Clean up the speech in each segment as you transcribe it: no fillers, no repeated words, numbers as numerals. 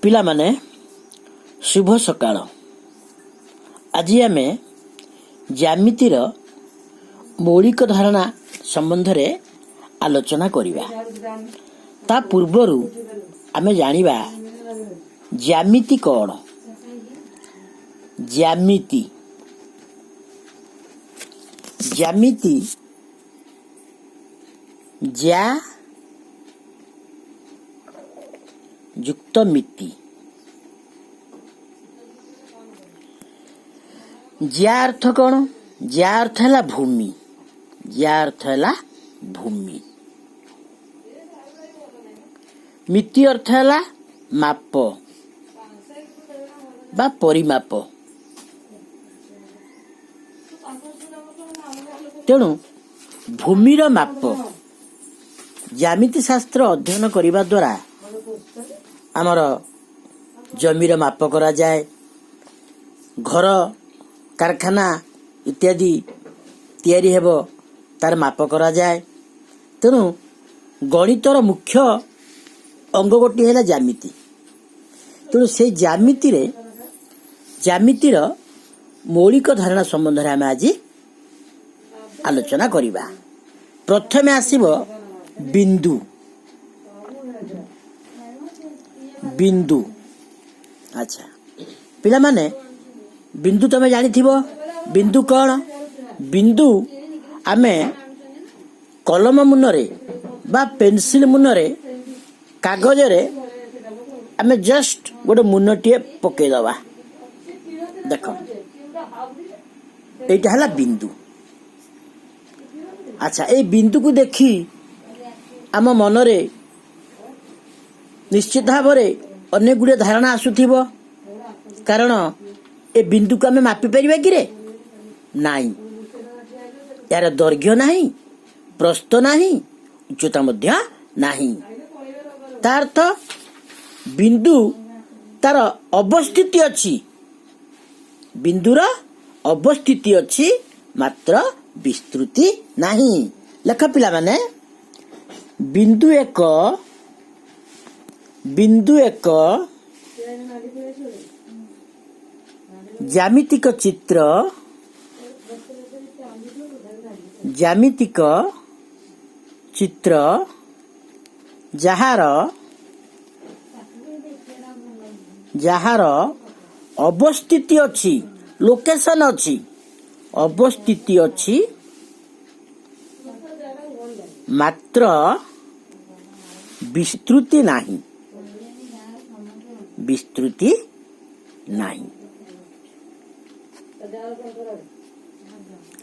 ପିଲାମାନେ, ଶୁଭ ସକାଳ। ଆଜି ଆମେ ଜ୍ୟାମିତିର ମୌଳିକ ଧାରଣା ସମ୍ବନ୍ଧରେ ଆଲୋଚନା କରିବା। ତା ପୂର୍ବରୁ ଆମେ ଜାଣିବା ଜ୍ୟାମିତି କ'ଣ। ଜ୍ୟାମିତି, ଜ୍ୟାମିତି, ଜ୍ୟା ଯୁକ୍ତ ମିତି। ଜ୍ୟା ଅର୍ଥ କ'ଣ? ଜ୍ୟା ଅର୍ଥ ହେଲା ଭୂମି। ଜ୍ୟା ଅର୍ଥ ହେଲା ଭୂମି। ମିତି ଅର୍ଥ ହେଲା ମାପ ବା ପରିମାପ। ତେଣୁ ଭୂମିର ମାପ ଜ୍ୟାମିତି ଶାସ୍ତ୍ର ଅଧ୍ୟୟନ କରିବା ଦ୍ୱାରା ଆମର ଜମିର ମାପ କରାଯାଏ, ଘର, କାରଖାନା ଇତ୍ୟାଦି ତିଆରି ହେବ, ତାର ମାପ କରାଯାଏ। ତେଣୁ ଗଣିତର ମୁଖ୍ୟ ଅଙ୍ଗ ଗୋଟିଏ ହେଲା ଜ୍ୟାମିତି। ତେଣୁ ସେଇ ଜ୍ୟାମିତିର ମୌଳିକ ଧାରଣା ସମ୍ବନ୍ଧରେ ଆମେ ଆଜି ଆଲୋଚନା କରିବା। ପ୍ରଥମେ ଆସିବ ବିନ୍ଦୁ। ବିନ୍ଦୁ। ଆଚ୍ଛା ପିଲାମାନେ, ବିନ୍ଦୁ ତମେ ଜାଣିଥିବ। ବିନ୍ଦୁ କ'ଣ? ବିନ୍ଦୁ ଆମେ କଲମ ମୁନରେ ବା ପେନସିଲ ମୁନରେ କାଗଜରେ ଆମେ ଜଷ୍ଟ ଗୋଟେ ମୁନଟିଏ ପକେଇଦବା। ଦେଖ, ଏଇଟା ହେଲା ବିନ୍ଦୁ। ଆଚ୍ଛା, ଏଇ ବିନ୍ଦୁକୁ ଦେଖି ଆମ ମନରେ ନିଶ୍ଚିତ ଭାବରେ ଅନେକ ଗୁଡ଼ିଏ ଧାରଣା ଆସୁଥିବ। କାରଣ ଏ ବିନ୍ଦୁକୁ ଆମେ ମାପି ପାରିବା କିରେ? ନାଇଁ। ଏହାର ଦୈର୍ଘ୍ୟ ନାହିଁ, ପ୍ରସ୍ଥ ନାହିଁ, ଉଚ୍ଚତା ମଧ୍ୟ ନାହିଁ। ତା ଅର୍ଥ ବିନ୍ଦୁ ତାର ଅବସ୍ଥିତି ଅଛି, ବିନ୍ଦୁର ଅବସ୍ଥିତି ଅଛି, ମାତ୍ର ବିସ୍ତୃତି ନାହିଁ। ଲେଖ ପିଲାମାନେ, ବିନ୍ଦୁ ଏକ ଜ୍ୟାମିତିକ ଚିତ୍ର, ଜ୍ୟାମିତିକ ଚିତ୍ର ଯାହାର ଅବସ୍ଥିତି ଅଛି, ଲୋକେସନ ଅଛି, ଅବସ୍ଥିତି ଅଛି, ମାତ୍ର ବିସ୍ତୃତି ନାହିଁ। ବିସ୍ତୃତି ନାହିଁ।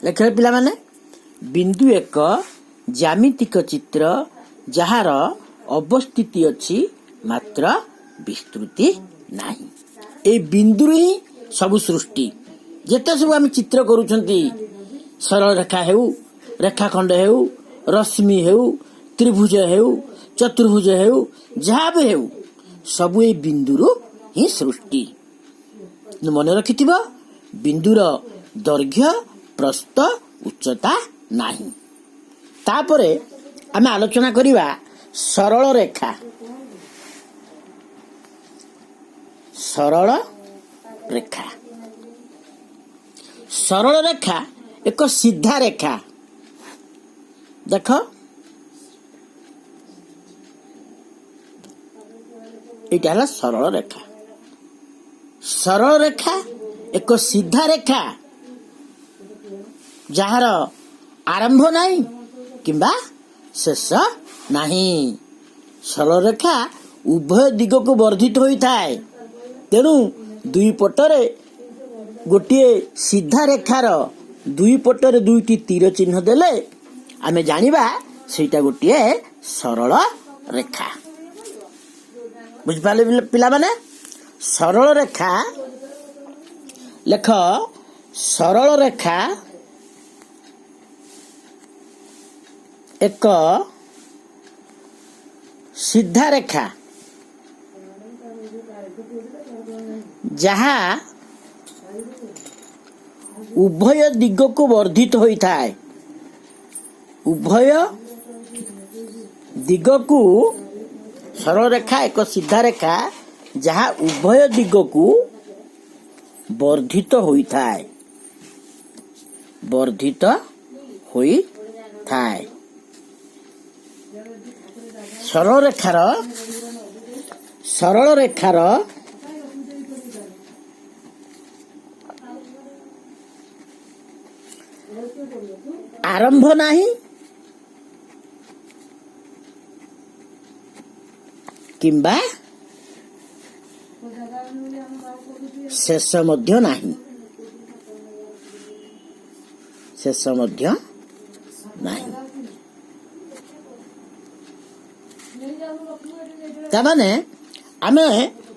ଲେଖିଲେ ପିଲାମାନେ, ବିନ୍ଦୁ ଏକ ଜ୍ୟାମିତିକ ଚିତ୍ର ଯାହାର ଅବସ୍ଥିତି ଅଛି, ମାତ୍ର ବିସ୍ତୃତି ନାହିଁ। ଏଇ ବିନ୍ଦୁରୁ ହିଁ ସବୁ ସୃଷ୍ଟି। ଯେତେ ସବୁ ଆମେ ଚିତ୍ର କରୁଛନ୍ତି, ସରଳ ରେଖା ହେଉ, ରେଖାଖଣ୍ଡ ହେଉ, ରଶ୍ମି ହେଉ, ତ୍ରିଭୁଜ ହେଉ, ଚତୁର୍ଭୁଜ ହେଉ, ଯାହା ବି ହେଉ, ସବୁ ଏଇ ବିନ୍ଦୁରୁ ହିଁ ସୃଷ୍ଟି। ମନେ ରଖିଥିବ, ବିନ୍ଦୁର ଦୈର୍ଘ୍ୟ, ପ୍ରସ୍ଥ, ଉଚ୍ଚତା ନାହିଁ। ତାପରେ ଆମେ ଆଲୋଚନା କରିବା ସରଳ ରେଖା। ସରଳ ରେଖା, ସରଳ ରେଖା ଏକ ସିଧା ରେଖା। ଦେଖ, ଏଇଟା ହେଲା ସରଳ ରେଖା। ସରଳ ରେଖା ଏକ ସିଧା ରେଖା ଯାହାର ଆରମ୍ଭ ନାହିଁ କିମ୍ବା ଶେଷ ନାହିଁ। ସରଳ ରେଖା ଉଭୟ ଦିଗକୁ ବର୍ଦ୍ଧିତ ହୋଇଥାଏ। ତେଣୁ ଦୁଇ ପଟରେ ଗୋଟିଏ ସିଧା ରେଖାର ଦୁଇ ପଟରେ ଦୁଇଟି ତୀର ଚିହ୍ନ ଦେଲେ ଆମେ ଜାଣିବା ସେଇଟା ଗୋଟିଏ ସରଳ ରେଖା। ବୁଝିପାରିଲେ ପିଲାମାନେ? ସରଳ ରେଖା ଲେଖ, ସରଳ ରେଖା ଏକ ସିଧା ରେଖା ଯାହା ଉଭୟ ଦିଗକୁ ବର୍ଦ୍ଧିତ ହୋଇଥାଏ। ଉଭୟ ଦିଗକୁ, ସରଳ ରେଖା ଏକ ସିଧା ରେଖା ଯାହା ଉଭୟ ଦିଗକୁ ବର୍ଦ୍ଧିତ ହୋଇଥାଏ, ବର୍ଦ୍ଧିତ ହୋଇଥାଏ। ସରଳ ରେଖାର ଆରମ୍ଭ ନାହିଁ କିମ୍ବା ଶେଷ ମଧ୍ୟ ନାହିଁ, ଶେଷ ମଧ୍ୟ ନାହିଁ। ତାମାନେ ଆମେ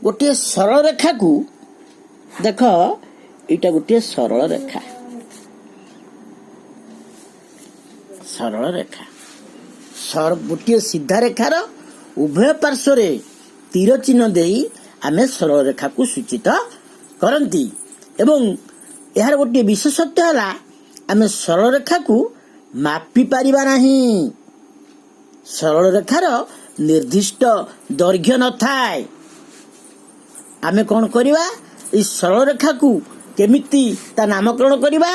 ଗୋଟିଏ ସରଳ ରେଖାକୁ ଦେଖ, ଏଇଟା ଗୋଟିଏ ସରଳ ରେଖା। ସରଳ ରେଖା ଗୋଟିଏ ସିଧା ରେଖାର ଉଭୟ ପାର୍ଶ୍ୱରେ ତୀର ଚିହ୍ନ ଦେଇ ଆମେ ସରଳ ରେଖାକୁ ସୂଚିତ କରନ୍ତି। ଏବଂ ଏହାର ଗୋଟିଏ ବିଶେଷତ୍ୱ ହେଲା, ଆମେ ସରଳ ରେଖାକୁ ମାପି ପାରିବା ନାହିଁ। ସରଳ ରେଖାର ନିର୍ଦ୍ଦିଷ୍ଟ ଦୈର୍ଘ୍ୟ ନଥାଏ। ଆମେ କ'ଣ କରିବା? ଏଇ ସରଳ ରେଖାକୁ କେମିତି ତା ନାମକରଣ କରିବା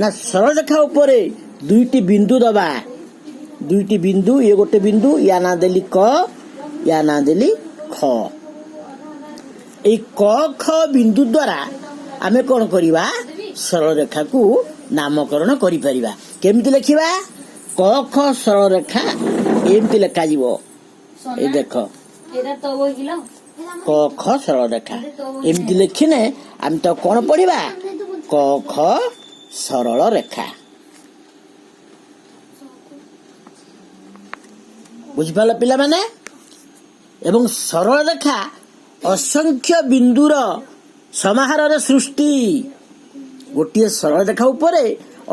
ନା, ସରଳ ରେଖା ଉପରେ ଦୁଇଟି ବିନ୍ଦୁ ଦବା। ଦୁଇଟି ବିନ୍ଦୁ, ଇଏ ଗୋଟେ ବିନ୍ଦୁ, ୟା ନାଁ ଦେଲି କ, ୟା ନାଁ ଦେଲି ଖ। ଏଇ କ ଖ ବିନ୍ଦୁ ଦ୍ୱାରା ଆମେ କ'ଣ କରିବା? ସରଳ ରେଖାକୁ ନାମକରଣ କରିପାରିବା। କେମିତି ଲେଖିବା? କ ଖ ସରଳ ରେଖା ଏମିତି ଲେଖାଯିବ। ଏଇ ଦେଖ। ଏଇଟା ତୋ ବହି କିଲୋ? କ ଖ ସରଳ ରେଖା ଏମିତି ଲେଖିନେ ଆମେ ତ କ'ଣ ପଢିବା? କ ଖ ସରଳ ରେଖା। ବୁଝିପାରିଲ ପିଲାମାନେ? ଏବଂ ସରଳ ରେଖା ଅସଂଖ୍ୟ ବିନ୍ଦୁର ସମାହାରରେ ସୃଷ୍ଟି। ଗୋଟିଏ ସରଳ ରେଖା ଉପରେ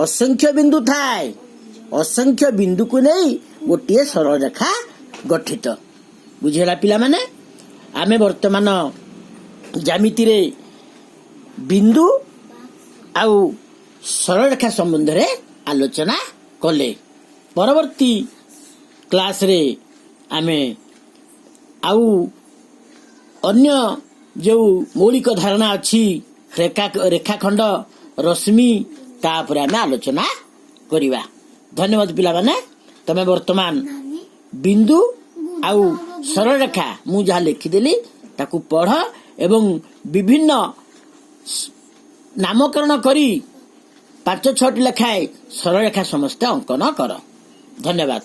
ଅସଂଖ୍ୟ ବିନ୍ଦୁ ଥାଏ। ଅସଂଖ୍ୟ ବିନ୍ଦୁକୁ ନେଇ ଗୋଟିଏ ସରଳ ରେଖା ଗଠିତ। ବୁଝିହେଲା ପିଲାମାନେ? ଆମେ ବର୍ତ୍ତମାନ ଜ୍ୟାମିତିରେ ବିନ୍ଦୁ ଆଉ ସରଳ ରେଖା ସମ୍ବନ୍ଧରେ ଆଲୋଚନା କଲେ। ପରବର୍ତ୍ତୀ କ୍ଲାସରେ ଆମେ ଆଉ ଅନ୍ୟ ଯେଉଁ ମୌଳିକ ଧାରଣା ଅଛି, ରେଖା, ରେଖାଖଣ୍ଡ, ରଶ୍ମି, ତା ଉପରେ ଆମେ ଆଲୋଚନା କରିବା। ଧନ୍ୟବାଦ ପିଲାମାନେ। ତମେ ବର୍ତ୍ତମାନ ବିନ୍ଦୁ ଆଉ ସରଳ ରେଖା ମୁଁ ଯାହା ଲେଖିଦେଲି ତାକୁ ପଢ ଏବଂ ବିଭିନ୍ନ ନାମକରଣ କରି ପାଞ୍ଚ ଛଅଟି ଲେଖାଏଁ ସରଳ ରେଖା ସମସ୍ତେ ଅଙ୍କନ କର। ଧନ୍ୟବାଦ।